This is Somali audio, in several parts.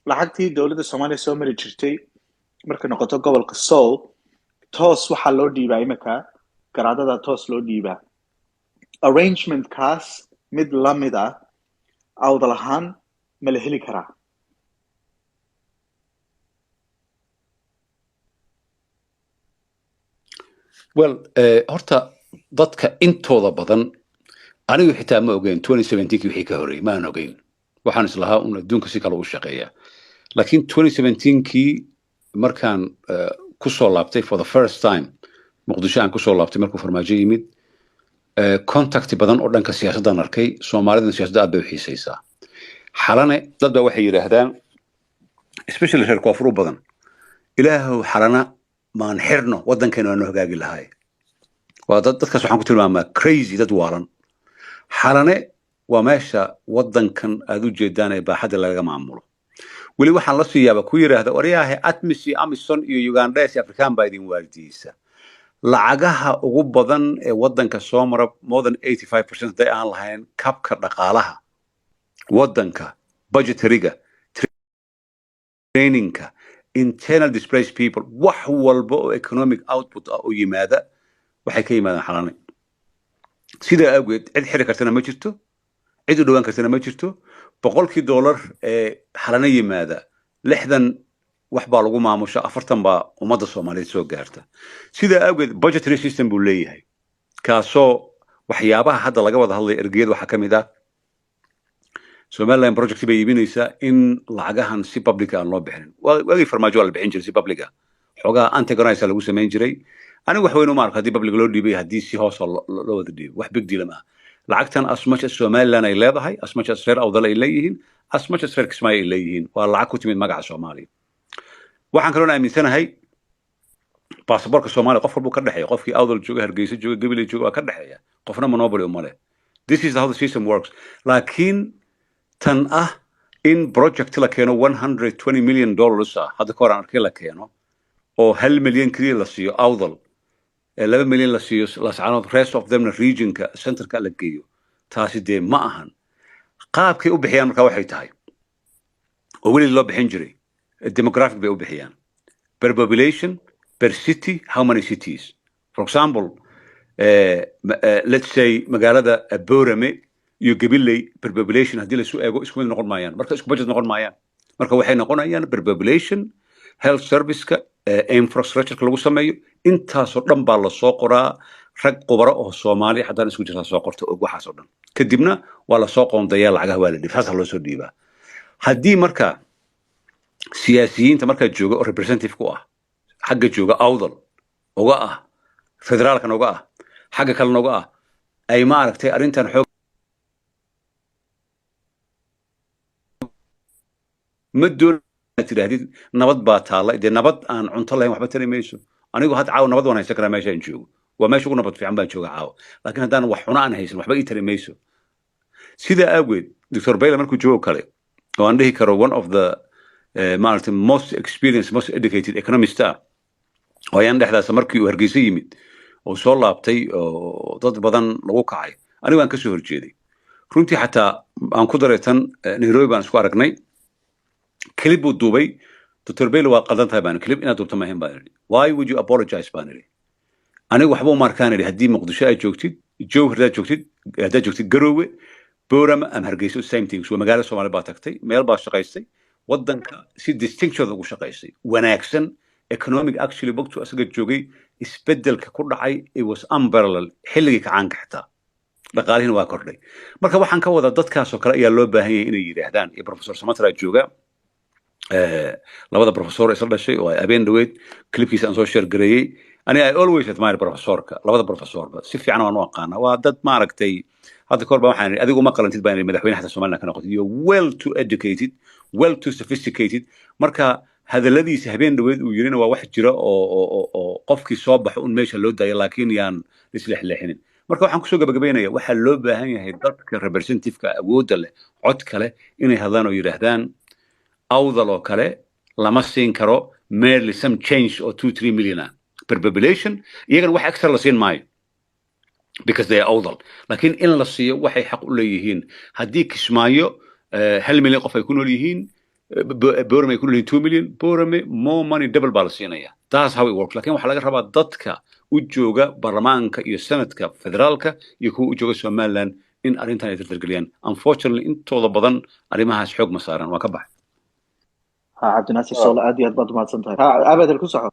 Lacagtii dowladda Soomaaliya soo mari jirtay markay noqoto gobolka Sool, toos waxaa loo dhiibaa imika garaadada, toos loo dhiibaa. Arrangementkaas mid la mid ah Awdal ahaan ma la heli karaa? Well, horta dadka intooda badan, anigu xitaa ma ogeyn 2017 wixii ka horreeyey, ma aan ogeyn. Waxaan islahaa un adduunka si kale u shaqeeya, laakiin 2017kii markaan kusoo laabtay for the first time Muqdisho, aan kusoo laabtay markuu Farmaajo yimid, contact badan oo dhanka siyaasaddan arkay. Soomaalidana siyaasadda aad bay u xiisaysaa. Xalane dad baa waxay yidhaahdaan, especially reer koonfur u badan, "Ilaahow Xalana maan xirno, waddankeena waanu hagaagi lahay." Waa dad, dadkaas waxaan ku tilmaamaa crazy, dad waalan. Xalane waa meesha waddankan aad u jeedaan ee baaxadda lagaga maamulo. Weli waxaan la sii yaaba ku yidhaahda, "Waryaahe, ATMIS iyo AMISOM iyo Ugandhes iyo Afrikaan baa idin waardiyeysa." Lacagaha ugu badan ee waddanka soo mara, more than 85% hadday aan lahayn, kabka dhaqaalaha waddanka, budgetary-ga, trainingka, internal displaced people, wax walba oo economic output ah oo yimaada waxay ka yimaadaan Xalane. Sidaa awgeed cid xiri kartana ma jirto, cid u dhowaan kartana ma jirto. $100-kii ee Xalane yimaada, 60 wax baa lagu maamusha, 40 baa ummadda Soomaaliyeed soo gaarta. Sidaa awgeed budgetary system buu leeyahay, kaasoo waxyaabaha hadda laga wada hadlaya ergeyada waxaa ka mid ah Somaliland project bay iibinaysaa in lacagahan si public aan loo bixinin. Waagii Farmaajo waa la bixin jiray si public ah, xoogaha antagonize lagu samayn jiray. Anigu wax weyn uma arko haddii public loo dhiibay, haddii si hoos loo wada dhiibay, wax big deal maaha. Lacagtan as much as Somaliland ay leedahay, as much as reer Awdal ay leeyihiin, as much as reer Kismaayo ay leeyihiin, waa lacag ku timid magaca Soomaaliya. Waxaan kaloon aaminsanahay baasaboorka Soomaaliya qof walbuu ka dhexeeya. Qofkii Awdal jooga, Hargeysa jooga, Gabiley jooga, waa ka dhexeeya. Qofna monopoly uma leh. This is how the system works. Laakiin tan ah in project la keeno $120 million ah, hadda ka hor aan arkay, la keeno oo 1 milyan keliya la siiyo Awdal, ee 2 milyan la siiyo Lascanood, rest of themna regionka centerka la geeyo, taasi dee ma ahan. Qaabkay u bixiyaan marka waxay tahay oo weli loo bixin jiray demographic bay u bixiyaan, per population, per city, how many cities. For example, let's say magaalada Borame iyo Gabiley per population haddii laisu eego isku mid noqon maayaan, marka isku budget noqon maayaan. Marka waxay noqonayaan per population, health serviceka, infrastructureka lagu sameeyo, intaasoo dhan baa lasoo qoraa. Rag khubaro oo Soomaaliya haddana isku jirtaa soo qorta og waxaasoo dhan. Kadibna waa lasoo qoondayaa, lacagaha waa la dhiib, saasaa loo soo dhiibaa. Haddii marka siyaasiyiinta markaa jooga oo representative ku ah xagga jooga, Awdal uga ah, federaalkan uga ah, xagga kalena uga ah, ay maaragtay arrintan xoog ma doon tidhaahdid nabad baa taalla, dee nabad aan cunto lahayn waxba tari mayso. Anigu had caawa nabad waan haysan karaa, meesha aan joogo waa meesha ugu nabad fiican baan jooga caawa, laakiin haddaan wax cuno aan haysan waxba ii tari mayso. Sidaa awgeed Dr Bayle markuu joogo kale, oo aan dhihi karo one of the maaragtay most experienced, most educated economist ah, oo ayaan dhexdaas markii uu Hargeysa yimid oo soo laabtay oo dad badan lagu kacay, anigu aan kasoo horjeeday runtii. Xataa aan ku daray tan Nairobi baan isku aragnay, clip buu duubay. "Dr Bayle, waa qaldan tahay," baan, "clip inaad duubta maahin," baan idhi. "Why would you apologize?" baan idhi. "Anigu waxba uma arkaan," idhi, "haddii Muqdisho aad joogtid, Jowhar haddaad joogtid, haddaad joogtid Garoowe, Boorama ama Hargeysa, same things. Waa magaalo Soomaali baa tagtay, meel baa shaqaystay, waddanka si distinction ugu shaqaystay wanaagsan. Economic actually waqtu asaga joogay isbedelka ku dhacay, it was unparalleled, xilligii kacaanka xitaa dhaqaalihiina waa kordhay. Marka waxaan ka wadaa dadkaasoo kale ayaa loo baahan yahay inay yidhaahdaan. Iyo Professor Samatra jooga, labada professor isla dhashay oo ay habeen dhaweyd clipkiisa aan soo share gareeyey. Ani I always admire professorka, labada professorba si fiican waan u aqaana. Waa dad maaragtay hadda kahor ba waxaan idhi, "Adigu uma qalantid," baan idhi, "madaxweyne xataa Somaliland ka noqotid. You're well too educated, well too sophisticated." Marka hadalladiisa habeen dhaweyd uu yirina waa wax jira oo qofkii soo baxo un meesha loo daayo, laakiin yaan isleexleexinin. Marka waxaan kusoo gabagabaynaya, waxaa loo baahan yahay dadka representative-ka awoodda leh, codka leh, inay hadlaan oo yidhaahdaan Awdal oo kale lama siin karo merely some change oo 2-3 million ah per population. Iyagana wax extra la siin maayo because they are Awdal, laakiin in la siiyo waxay xaq u leeyihiin. Haddii Kismaayo 1 milyan qof ay ku nool yihiin. Borame ay ku nool yihiin 2 million, Borame more money, double baa la siinaya. That's how it works. Lakin waxaa laga rabaa dadka u jooga baarlamaanka iyo senadka federaalka iyo kuwa u jooga Somaliland in arrintan ay tartargeliyaan. Unfortunately, intooda badan arrimahaas xoog ma saaran. Waa ka baxay. Ha, Cabdinaasir Soole, aad iyo aad baad umahadsan tahay. Ha, Abadel, ku soco.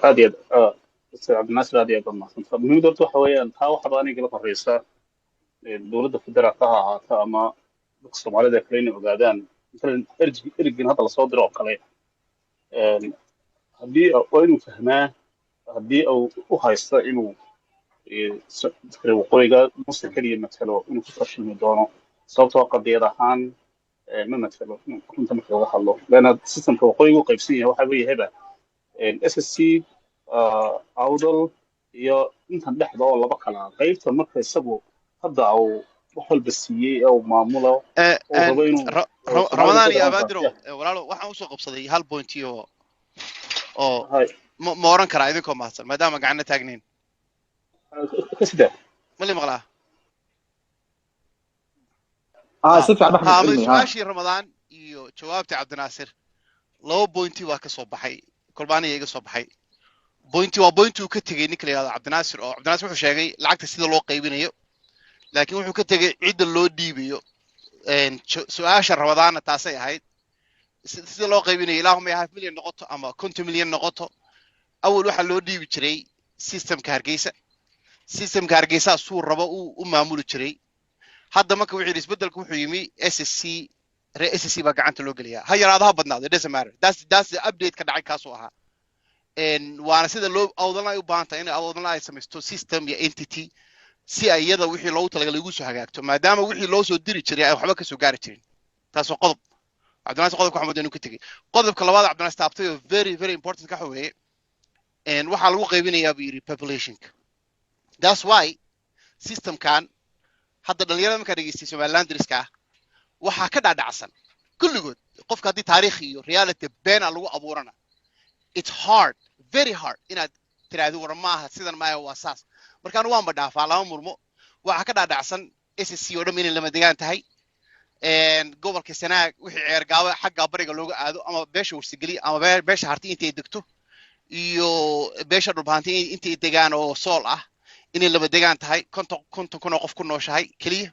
Aad iyo aad, Ustaad Cabdinaasir, aad iyo aad baad mahadsantahay. Muhiimada horta waxa weeyaan, taa waxaba aniga la horeysa, dowladda federaalka ha ahaato ama dadka Soomaalida kale, inay ogaadaan masalan erigin hadda lasoo diro oo kale, haddii waa inuu fahmaa haddii uu u haysto inuu dadka waqooyiga Muuse keliya matalo, inuu ku fashilmi doono, sababtoo qadiyad ahaan ma matalo runta marka laga hadlo, leanna systemka waqooyiga u qaybsan yahay waxa weeye SSC, Awdal iyo intan dhexda oo laba kala qaybta. Marka isagu hadda uu wax walba siiyey ee uu maamulo uu rabo inuu Soomaalida Ramadaan iyo federaalka Abaadirow, walaalo, waxaan usoo qabsaday hal point oo hay ma oran karaa idinkoo mahadsan, maadaama gacana taagnayn? Ka sida Ma li maqlaa? Ah, si fiican, Maxamed Ha, ma Cilmi, ha. Su-aashii Ramadaan iyo jawaabtii Cabdinaasir laba pointi waa ka soo baxay. Kolba aniga iga soo baxay pointi waa pointi uu ka tegey ninka la yihahdo Cabdinaasir, oo Cabdinaasir wuxuu sheegay lacagta sida loo qaybinayo, laakiin wuxuu ka tegey cidda loo dhiibayo. Su-aasha Ramadaanna taasay ahayd, sida loo qaybinayo, ilaahuma half million noqoto ama 50 milyan noqoto. Awal waxaa loo dhiibi jiray systemka Hargeysa. Systemka Hargeysa suu rabo u maamuli jiray. Hadda marka wuxuu yidhi isbeddelku wuxuu yimi SSC, ree SSC baa gacanta loo geliyaa, ha yaraado ha badnaado, it doesn't matter. That's the update ka dhacay kaasuu ahaa. Waana sida loo Awdalna ay u baahan tahay in Awdalna ay samaysto system iyo entity si ay iyada wixii loogu talagalay ugu soo hagaagto, maadaama wixii loo soo diri jiray ay waxba kasoo gaari jirin. Taas waa qodob Cabdinaasir, qodobka waxaan inuu ka tegey. Qodobka labaad Cabdinaasir taabtay oo very very important ka weeye, waxaa lagu qaybinayaa buu yidhi populationka. That's why systemkan hadda dhalinyarada markaa dhegeystay Somalilandriska ah waxaa ka dhaadhacsan kulligood, qofka haddii taariikh iyo reality beena lagu abuurana, it's hard, very hard inaad tiraahdo war maaha sidan, maaha waa saas. Markaan waanba dhaafaa, lama murmo. Waxaa ka dhaadhacsan SSC oo dhan inay lama degaan tahay, gobolka Sanaag wixii Ceergaabo xagga bariga looga aado, ama beesha Warsageli ama beesha Harti intay degto iyo beesha Dhulbahanti intay degaan oo Sool ah inay lama degaan tahay, 50,000 oo qof ku nooshahay keliya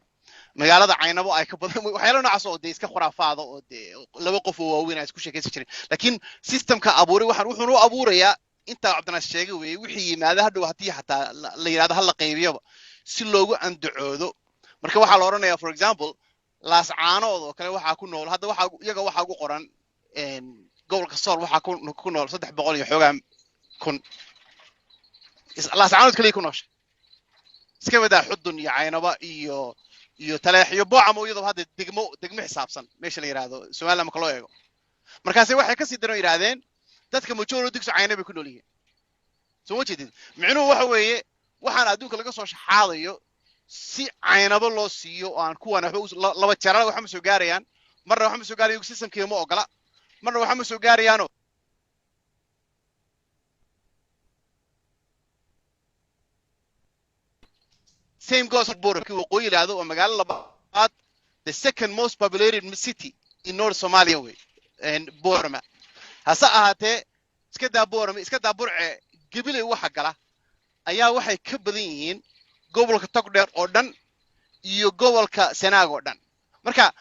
magaalada Caynabo ay ka badan, waxyaalo noocaas oo dee iska khuraafaada oo dee laba qof oo waaweyn ay isku sheekaysan jireen. Laakiin systemka abuuray waxaan wuxuuna u abuurayaa intaa Cabdinaas sheegay weeye, wixii yimaada hadhow haddii xataa la yidhahdo ha la qaybiyaba si loogu andacoodo. Marka waxaa la odhanayaa, for example, Laascaanood oo kale waxaa ku nool hadda waxaa iyaga waxaa ugu qoran gobolka Sool waxaa ku nool 300 iyo xoogaa kun. Laascaanood kaliya ku noosha, iska wadaa Xudun iyo Caynaba iyo Taleex iyo Boocamo, iyadoo hadda degmo degmo xisaabsan meesha la yidhaahdo Somaliland marka loo eego. Markaase waxay kasii daran oo yidhaahdeen dadka majority Cayna bay ku nool yihiin. Soo ma jeedid? Micnuhu waxa weeye waxaan adduunka laga soo shaxaadayo si Caynabo loo siiyo oo aan kuwan waxba laba jeerala waxa ma soo gaarayaan, marna waxa ma soo gaarayo systemkii ma ogola, marna waxa ma soo gaarayaano. Same goes for border waqooyi yidhaahdo, waa magaalo labaad, the second most populated city in North Somalia wey and Borama. Hase ahaatee iska daa Borama, iska daa Burce, Gabiley waxa gala ayaa waxay ka badan yihiin gobolka Togdheer oo dhan iyo gobolka Sanaag oo dhan. Marka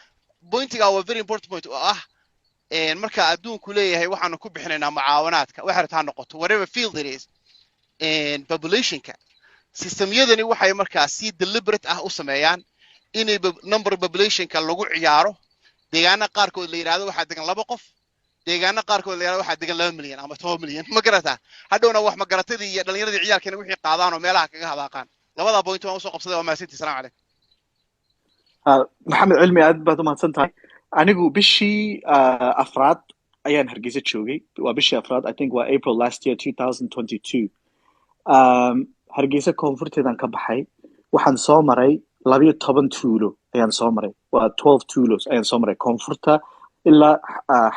pointiga waa very important point oo ah, marka adduunku leeyahay waxaanu ku bixinaynaa mucaawanaadka, waxay rabtaa ha noqoto, whatever field it is, populationka systemyadani waxay markaa si deliberate ah u sameeyaan inay number populationka lagu ciyaaro. Deegaana qaarkood la yidhaahdo waxaa degan laba qof, deegaana qaarkood la yidhahdo waxaa degan 2 milyan ama 10 milyan. Ma garataa? Hadhowna wax magaratadii iyo dhalinyaradii ciyaalkeena wixii qaadaan oo meelaha kaga hadaaqaan. Labada point waan usoo qabsaday. Waa mahadsantii, salaam calaykum. Maxamed Cilmi, aad baad umahadsan tahay. Anigu bishii afraad ayaan Hargeysa joogay. Waa bishii afraad, I think waa April last year, 2022. Hargeysa koonfurteedan ka baxay, waxaan soo maray 12 tuulo ayaan soo maray, waa 12 tuulos ayaan soo maray koonfurta ilaa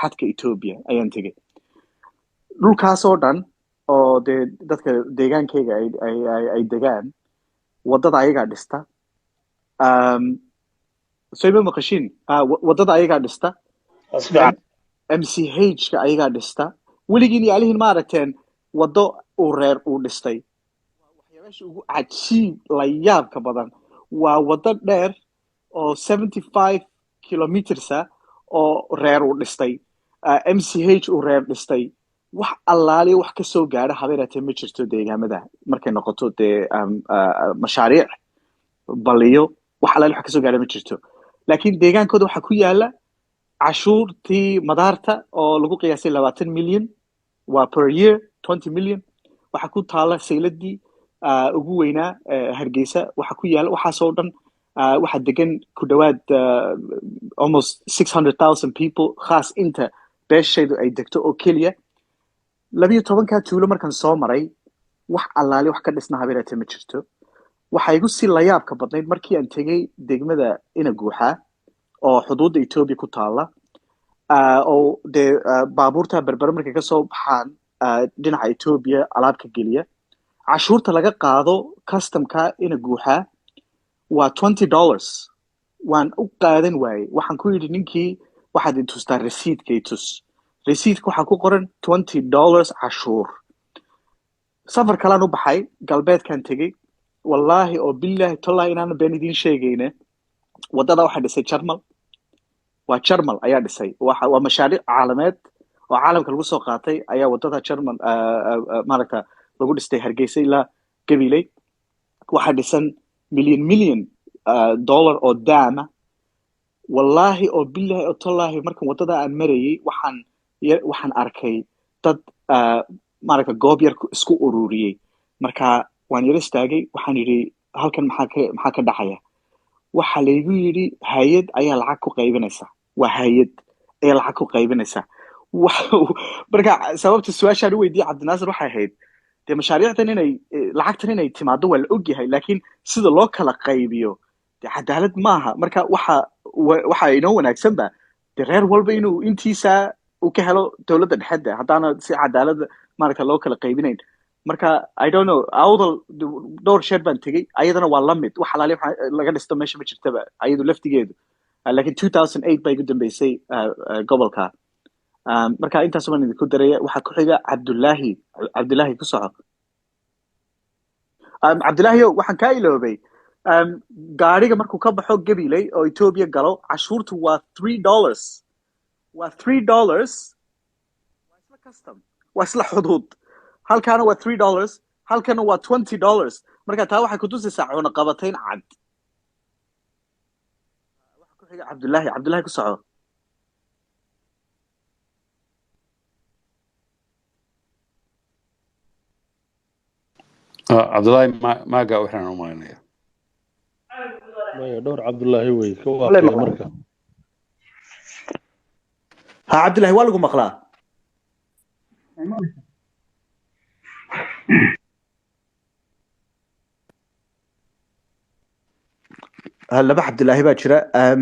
xadka Ethiopia ayaan tegey. Dhulkaas oo dhan oo dee dadka deegaankayga ay degaan, waddada ayagaa dhista. Soo ima maqashiin? Waddada ayagaa dhista. Si fiican. MCH-ka ayagaa dhista. Weligiin iyo alihiin ma aragteen waddo uu reer uu dhistay? Waxyaabaasha ugu cajiib la yaabka badan waa waddo dheer oo 75 kilometers ah oo reer uu dhistay, MCH uu reer dhistay. Wax allaaliya wax ka soo gaadha habeeraatee ma jirto deegaamada markay noqoto dee mashaariic baliyo, wax allaaliya wax ka soo gaadha ma jirto. Laakiin deegaankooda waxaa ku yaala cashuurtii madaarta oo lagu qiyaasay 20 milyan, waa per year 20 million. Waxaa ku taala sayladii ugu weynaa Hargeysa waxaa ku yaala waxaasoo dhan. Waxaa degan ku dhowaad almost 600,000 people, khaas inta beeshaydu ay degto oo keliya. 12-ka tuulo markaan soo maray, wax allaali wax ka dhisna habeeraatee ma jirto. Waxaa igu sii layaabka badnayd markii aan tegey degmada Ina Guuxaa oo xuduudda Etoobiya ku taala, oo dee baabuurta Berbere markay kasoo baxaan dhinaca Etoobiya alaabka geliya, cashuurta laga qaado customka Ina Guuxaa waa $20. Waan u qaadan waayey. Waxaan ku yidhi ninkii, waxaad i tustaa receiptka, i tus receiptka, waxaa ku qoran $20 cashuur. Safar kalaan u baxay, galbeedkaan tegey. Wallaahi oo bilaahi tollahi inaanan been idiin sheegayne, waddada waxaa dhisay Jarmal, waa Jarmal ayaa dhisay. Waa mashaariic caalameed oo caalamka lagu soo qaatay ayaa waddada Jarmal maaragta lagu dhistay Hargeysa ilaa Gabiley. Waxaa dhisan milyan milyan dollar oo daama. Wallaahi oo bilaahi oo tollaahi, markan waddada aan marayay waxaan arkay dad maaragta goob yar isku ururiyey. Marka waan yaro istaagay, waxaan yidhi, halkan maxaa ka dhacaya? Waxaa laygu yidhi hay-ad ayaa lacag ku qaybinaysa, waa hay-ad ayaa lacag ku qaybinaysa. Marka sababta su-aashaan u weydiiyey Cabdinaasir waxay ahayd dee mashaariicdan inay lacagtan inay timaado waa la ogyahay, laakiin sida loo kala qaybiyo dee cadaalad maaha. Marka waxa inoo wanaagsanba dee reer walba inuu intiisa uu ka helo dowladda dhexedda, haddaana si cadaalad maaragta loo kala qaybinayn. Marka I don't know, Awdal dhowr sheer baan tegey, ayadana waa la mid, wax alaali waxa laga dhisto meesha ma jirtaba ayadu laftigeedu. Laakiin 2008 baa igu dambeysay gobolka. Marka intaas baan idinku daraya. Waxaa ku xiga Cabdullaahi. Cabdullaahi, ku soco. Cabdullaahi ow, waxaan kaa iloobay, gaariga markuu ka baxo Gabiley oo Ethiopia galo, cashuurtu waa $3, waa $3. Waa isla custom, waa isla xuduud. Halkaana waa $3, halkana waa $20. Marka taa waxay kutusaysaa cunaqabatayn cad. Waxa ku xiga Cabdullaahi. Cabdullaahi, ku soco. Cabdullaahi maaga waxaan u malaynaya. Maya, dhowr Cabdullaahi wey ka Wala waaqaya maqlaa. Marka Ha, Cabdullaahi, waa lagu maqlaa. Ha, laba Cabdullaahi baa jira. Aad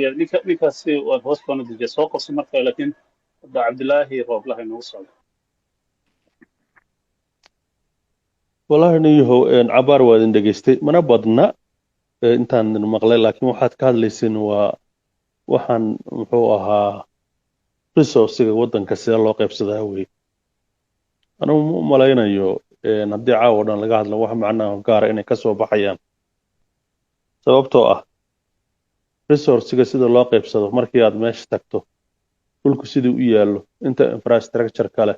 iyo aad ninkaasi waa hoos baanu dejiya soo qabso marka, laakiin hadda Cabdilaahi Rooblaha inoogu socdo. Wallaahi ninyahow, cabaar waa idin dhegaystay, mana badna intaan idin maqlay, laakiin waxaad ka hadlaysin waa waxaan muxuu ahaa resourciga waddanka sida loo qaybsadaa wey. Anigu ma u malaynayo haddii caawa o dhan laga hadlo wax macnaha gaara inay ka soo baxayaan, sababtoo ah resourciga sida loo qaybsado markii aad meesha tagto, dhulku siduu u yaallo, inta infrastructure kale,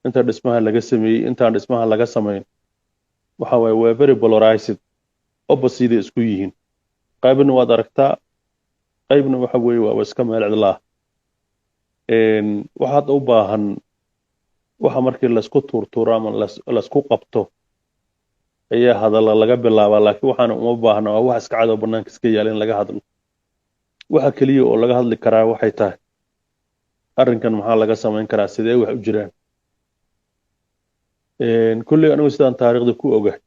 inta dhismaha laga sameeyey, intaan dhismaha laga samayn, waxa waaye waa very polarized, opposite isku yihiin. Qaybna waad aragtaa, qaybna waxa weeye waa iska meel cidla ah. Waxaad u baahan waxa markii laysku tuurtuuro ama laysku qabto ayaa hadalla laga bilaabaa, laakiin waxaana uma baahna waa wax iska cad oo bannaanka iska yaala in laga hadlo. Waxa keliya oo laga hadli karaa waxay tahay arrinkan maxaa laga samayn karaa, sidee wax u jiraan. Kulley anigu sidaan taariikhda ku ogahay,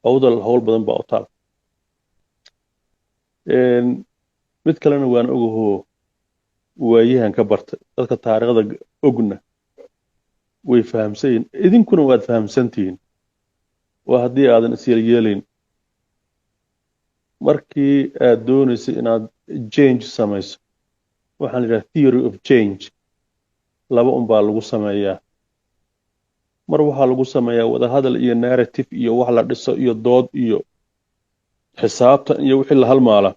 Awdal howl badan baa u taal. Mid kalena waan ogahoo waayahan ka bartay, dadka taariikhda ogna way fahamsan yihiin, idinkuna waad fahamsantihiin, waa haddii aadan isyeelyeelayn. Markii aad doonaysa inaad change samayso, waxaan la yidhaha theory of change, laba un baa lagu sameeyaa. Mar waxaa lagu sameeyaa wadahadal iyo narrative iyo wax la dhiso iyo dood iyo xisaabtan iyo wixii la halmaala.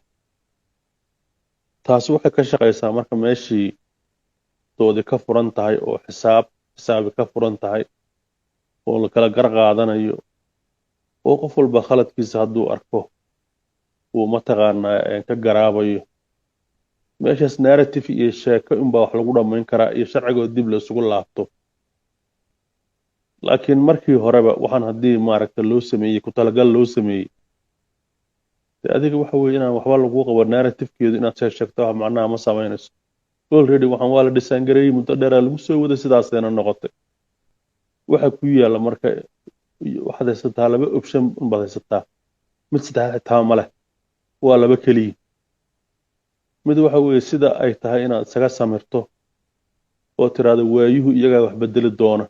Taasi waxay ka shaqaysaa marka meeshii doodi ka furan tahay oo xisaabi ka furan tahay oo la kala gar qaadanayo oo qof walba khaladkiisa hadduu arko uu mataqaanaa ka garaabayo. Meeshaas narrative iyo sheeko inbaa wax lagu dhammayn karaa iyo sharcigoo dib la isugu laabto. Laakiin markii horeba waxaan haddii maaragta loo sameeyey, ku talagal loo sameeyey, dee adiga waxa weeye inaan waxba lagu qabo, narrative-keedu inaad sheeg sheegto wax macnaha ma samaynayso. Already waxaan waa la dhisaan gareeyey, muddo dheeraa lagu soo waday, sidaasayna noqotay. Waxa ku yaalla marka, waxaad haysataa laba option baad haysataa, mid saddexaad xitaa ma leh, waa laba keliya. Mid waxa weeye sida ay tahay inaad isaga samirto oo tiraahdo waayuhu iyagaa wax bedeli doona,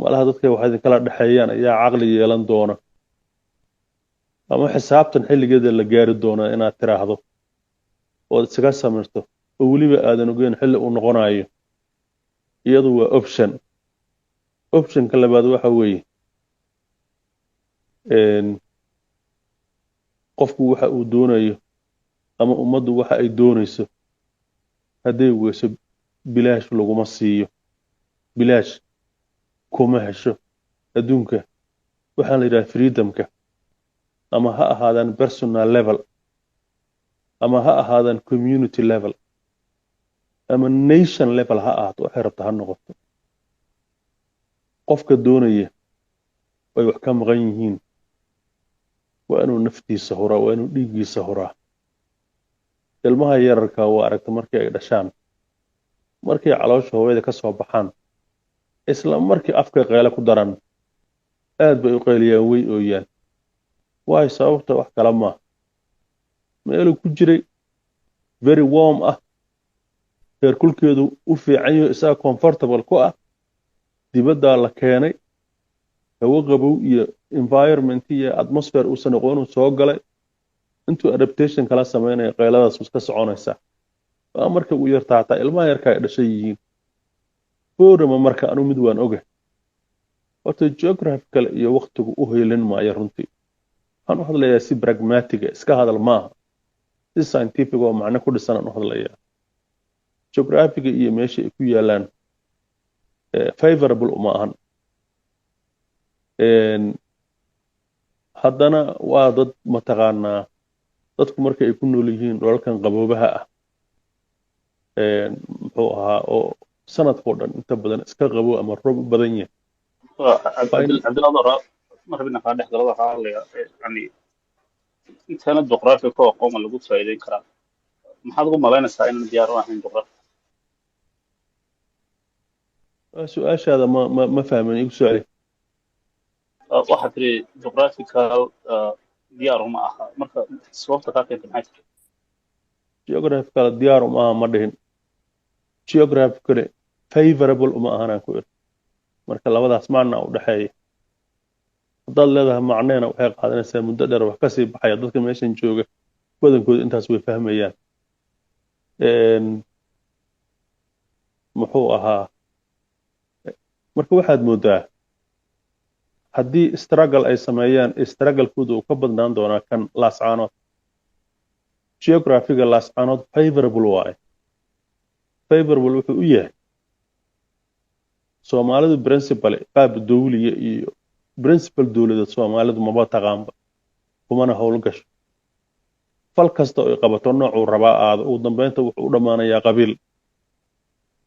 malaha dadka wax idinkala dhexeeyaan ayaa caqli yeelan doona, ama xisaabtan xilligeeda la gaari doonaa inaad tiraahdo ood isaga samirto oo weliba aadan ogeyn xilli uu noqonayo. Iyadu waa option. Optionka labaad waxa weeye qofku waxa uu doonayo ama ummaddu waxa ay doonayso hadday weyso, bilaash laguma siiyo, bilaash kuma hesho. Adduunka waxaan la yidhaha freedomka, ama ha ahaadaan personal level ama ha ahaadaan community level ama nation level ha ahaato, waxay rabta ha noqoto, qofka doonaya ay wax ka maqan yihiin waa inuu naftiisa huraa, waa inuu dhiiggiisa huraa. Ilmaha yararka waa aragta, markii ay dhashaan, markay caloosha hooyada ka soo baxaan, isla markii afka qeyle ku daran, aad bay u qayliyaan, way ooyaan. Waayo, sababta wax kale maaha, meeluu ku jiray very warm ah, heerkulkeedu u fiican yaho, isaga comfortable ku ah, dibaddaa la keenay, hawo qabow iyo environment iyo atmosphere uusan aqoonuu soo galay. Intuu adaptation kala samaynayo qayladaas iska soconaysaa. Waa marka ugu yartaa, hataa ilmaha yarka ay dhashay yihiin. Boorama marka anu mid waan oga, horta geographical iyo waktigu u heelin maayo. Runtii waxaan u hadlayaa si pragmatic ah, iska hadal maaha, si scientific oo macno ku dhisan aan u hadlayaa. Geographiga iyo meesha ay ku yaalaan favorable uma ahan. Haddana waa dad mataqaanaa, dadku marka ay ku nool yihiin dhulalkan qaboobaha ah, muxuu ahaa, oo sanadkoo dhan inta badan iska qabo ama roob u badan yahay. Cabdillah, ma rabina kaa dhex galada, waxaa hadlaya yani inteena juqraafi ka aqoon lagu faa'iideyn karaa. Maxaad ugu malaynaysaa inaan diyaar u ahayn juqraafi? Su-aashaada ma fahmin, igu soo celi. Waxaad tiri geographical diyaar uma aha, marka sababta kaa keentay maxay tahay? Geographical diyaar uma aha ma dhihin, geographically favorable uma ahanaan ku iri. Marka labadaas macna u dhexeeya. Haddaad leedahay macneena, waxay qaadanaysaa muddo dheer, wax kasii baxaya. Dadka meeshan jooga badankooda intaas way fahmayaan. Muxuu ahaa, marka waxaad moodaa haddii struggle ay sameeyaan, struggle-kooda uu ka badnaan doonaa kan Laascaanood. Geographiga Laascaanood favorable waaye. Favorable wuxuu u yahay Soomaalidu principal qaab dawliya iyo principal dowladeed Soomaalidu maba taqaanba, kumana howl gasho. Fal kasta oo ay qabato, noocuu rabaa aado, ugu dambeynta wuxuu u dhammaanayaa qabiil.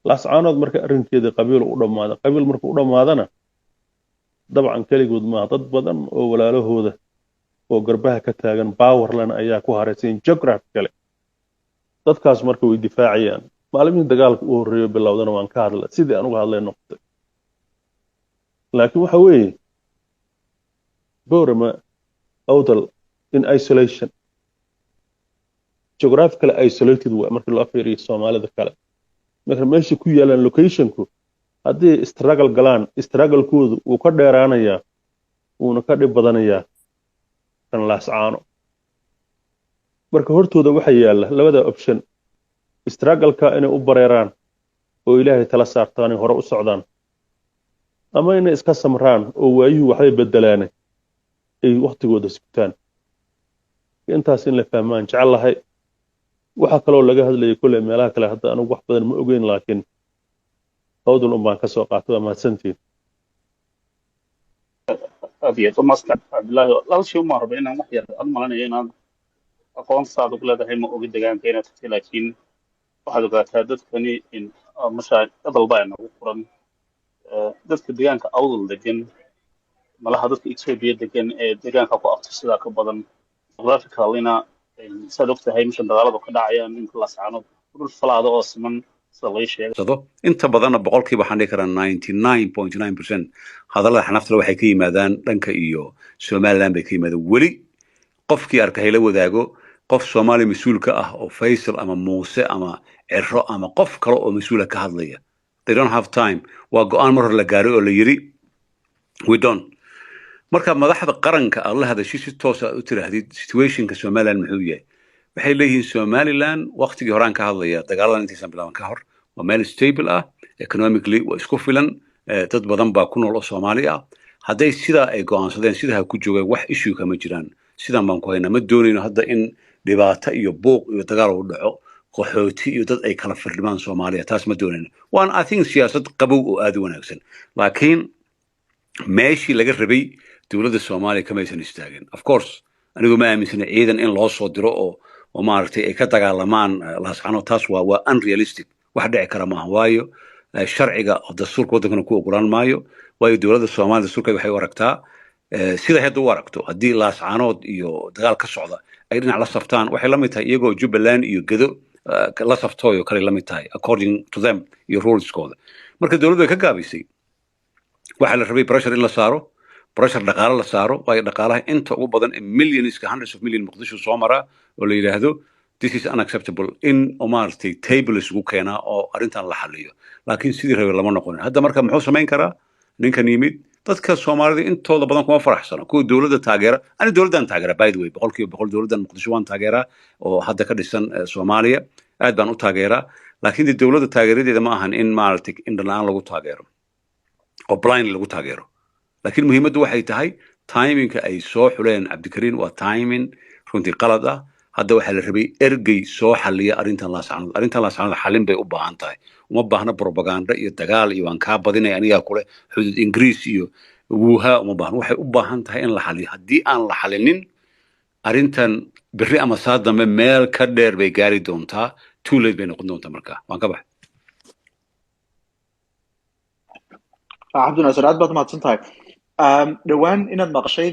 Laascaanood marka arrinkeedii qabiil u dhammaaday. Qabiil markuu u dhammaadana, dabcan keligood maaha, dad badan oo walaalahooda oo garbaha ka taagan powerlana ayaa ku haraysan geographically. Dadkaas marka way difaacayaan. Maalimihii dagaalka u horreeyo bilowdana waan ka hadlay, sidii aan uga hadlay noqotay. Laakiin waxa weeye Boorama, Awdal in isolation, geographically isolated waa markii loo fiiriyo Soomaalida kale. Marka meesha ku yaalaan, locationku, haddii struggle galaan, struggle-koodu wuu ka dheeraanayaa, wuuna ka dhib badanayaa kan Laascaano. Marka hortooda waxaa yaalla labada option: struggle-ka inay u bareeraan oo Ilaahay tala saartaan, hore u socdaan, ama inay iska samraan oo waayuhu waxbay bedelaane ay wakhtigooda sugtaan. Intaas in la fahmaan jecel lahay. Waxaa kaloo laga hadlayay kolley meelaha kale, hadda anigu wax badan ma ogeyn, laakiin Awdal un baan ka soo qaatay. Waa mahadsantihin. Aad iyo aad u mahadsan, Cabdullaahi. Laba shay umaan raba inaan wax yar aan malanaya inaad aqoon saad ugu leedahay, ma ogi deegaanka inaad tagtay, laakiin waxaad ogaataa dadkani in masha hadal baa inagu furan. Dadka deegaanka Awdal degan, malaha dadka Ethiopia degan ee deegaanka ku abtirsadaa ka badan. Geographically-na, saad ogtahay, meshan dagaaladu ka dhacayaan ninka Laascaanood dhul falaada oo siman sida lay sheegay. Sado inta badanna boqolkiiba waxaan dhihi karaa 99.9% hadallada xanaftale waxay ka yimaadaan dhanka iyo Somaliland bay ka yimaadaan. Weli qofkii arka hayla wadaago qof Soomaali mas-uul ka ah oo Faysal ama Muuse ama Ciro ama qof kale oo mas-uula ka hadlaya. They don't have time. Waa go-aan mar hore la gaaray oo la yiri we don't. Marka madaxda qaranka aad la hadashay, si toos aad u tiraahdid situationka Somaliland muxuu yahay, waxay leeyihiin Somaliland waqtigii horaan ka hadlaya, dagaaladan intaysan bilaaban ka hor, waa meel stable ah, economically waa isku filan, dad badan baa ku nool oo Soomaali ah. Hadday sidaa ay go'aansadeen, sidaa ha ku joogaan, wax issue kama jiraan, sidaan baan ku haynaa. Ma doonayno hadda in dhibaato iyo buuq iyo dagaal uu dhaco, qaxooti iyo dad ay kala firdhimaan Soomaaliya, taas ma doonayno. Waan, I think, siyaasad qabow oo aad u wanaagsan, laakiin meeshii laga rabay dowladda Soomaaliya kamaysan istaagin. Of course, anigu ma aaminsana ciidan in loo soo diro oo maaragtay ay ka dagaalamaan Laascanood. Taas waa unrealistic, wax dhici kara maaha, waayo sharciga dastuurka waddankana ku ogolaan maayo, waayo dowladda Soomaaliya dastuurkeeda waxay u aragtaa siday hadda u aragto, haddii Laascanood iyo dagaal ka socda ay dhinac la saftaan, waxay la mid tahay iyagoo Jubbaland iyo Gedo la saftooyo kale la mid tahay, according to them iyo ruleskooda. Marka dowladdu way ka gaabisay. Waxaa la rabay pressure in la saaro, pressure dhaqaale la saaro, waayo dhaqaalaha inta ugu badan ee millionska, hundreds of million, Muqdisho soo maraa, oo la yidhaahdo this is unacceptable, in oo maaragtay table isugu keenaa oo arrintan la xaliyo, laakiin sidii rabay lama noqonin. Hadda marka muxuu samayn karaa ninkan yimid? Dadka Soomaalida intooda badan kuma faraxsano kuwa dowladda taageera. Ani dowladdan taageera, by the way, 100%. Dowladdan Muqdisho waan taageeraa oo hadda ka dhisan Soomaaliya, aad baan u taageeraa, laakiin dee dowladda taageeradeeda ma ahan in maaragtay indha la'aan lagu taageero oo blind lagu taageero. Laakiin muhiimaddu waxay tahay timingka ay soo xuleen Cabdikariin waa timing runtii qalad ah. Hadda waxaa la rabay ergey soo xaliya arrintan Laascanood. Arrintan Laascanood xalin bay u baahan tahay, uma baahna propaganda iyo dagaal iyo waan kaa badinaya anigaa kule xuduud Ingiriis iyo wuuha, uma baahna. Waxay u baahan tahay in la xaliyo. Haddii aan la xalinin arrintan, berri ama saa dambe meel ka dheer bay gaari doontaa, too late bay noqon doontaa. Markaa waan ka baxay. Cabdinaasir, aad baad mahadsan tahay. Dhowaan inaad maqashay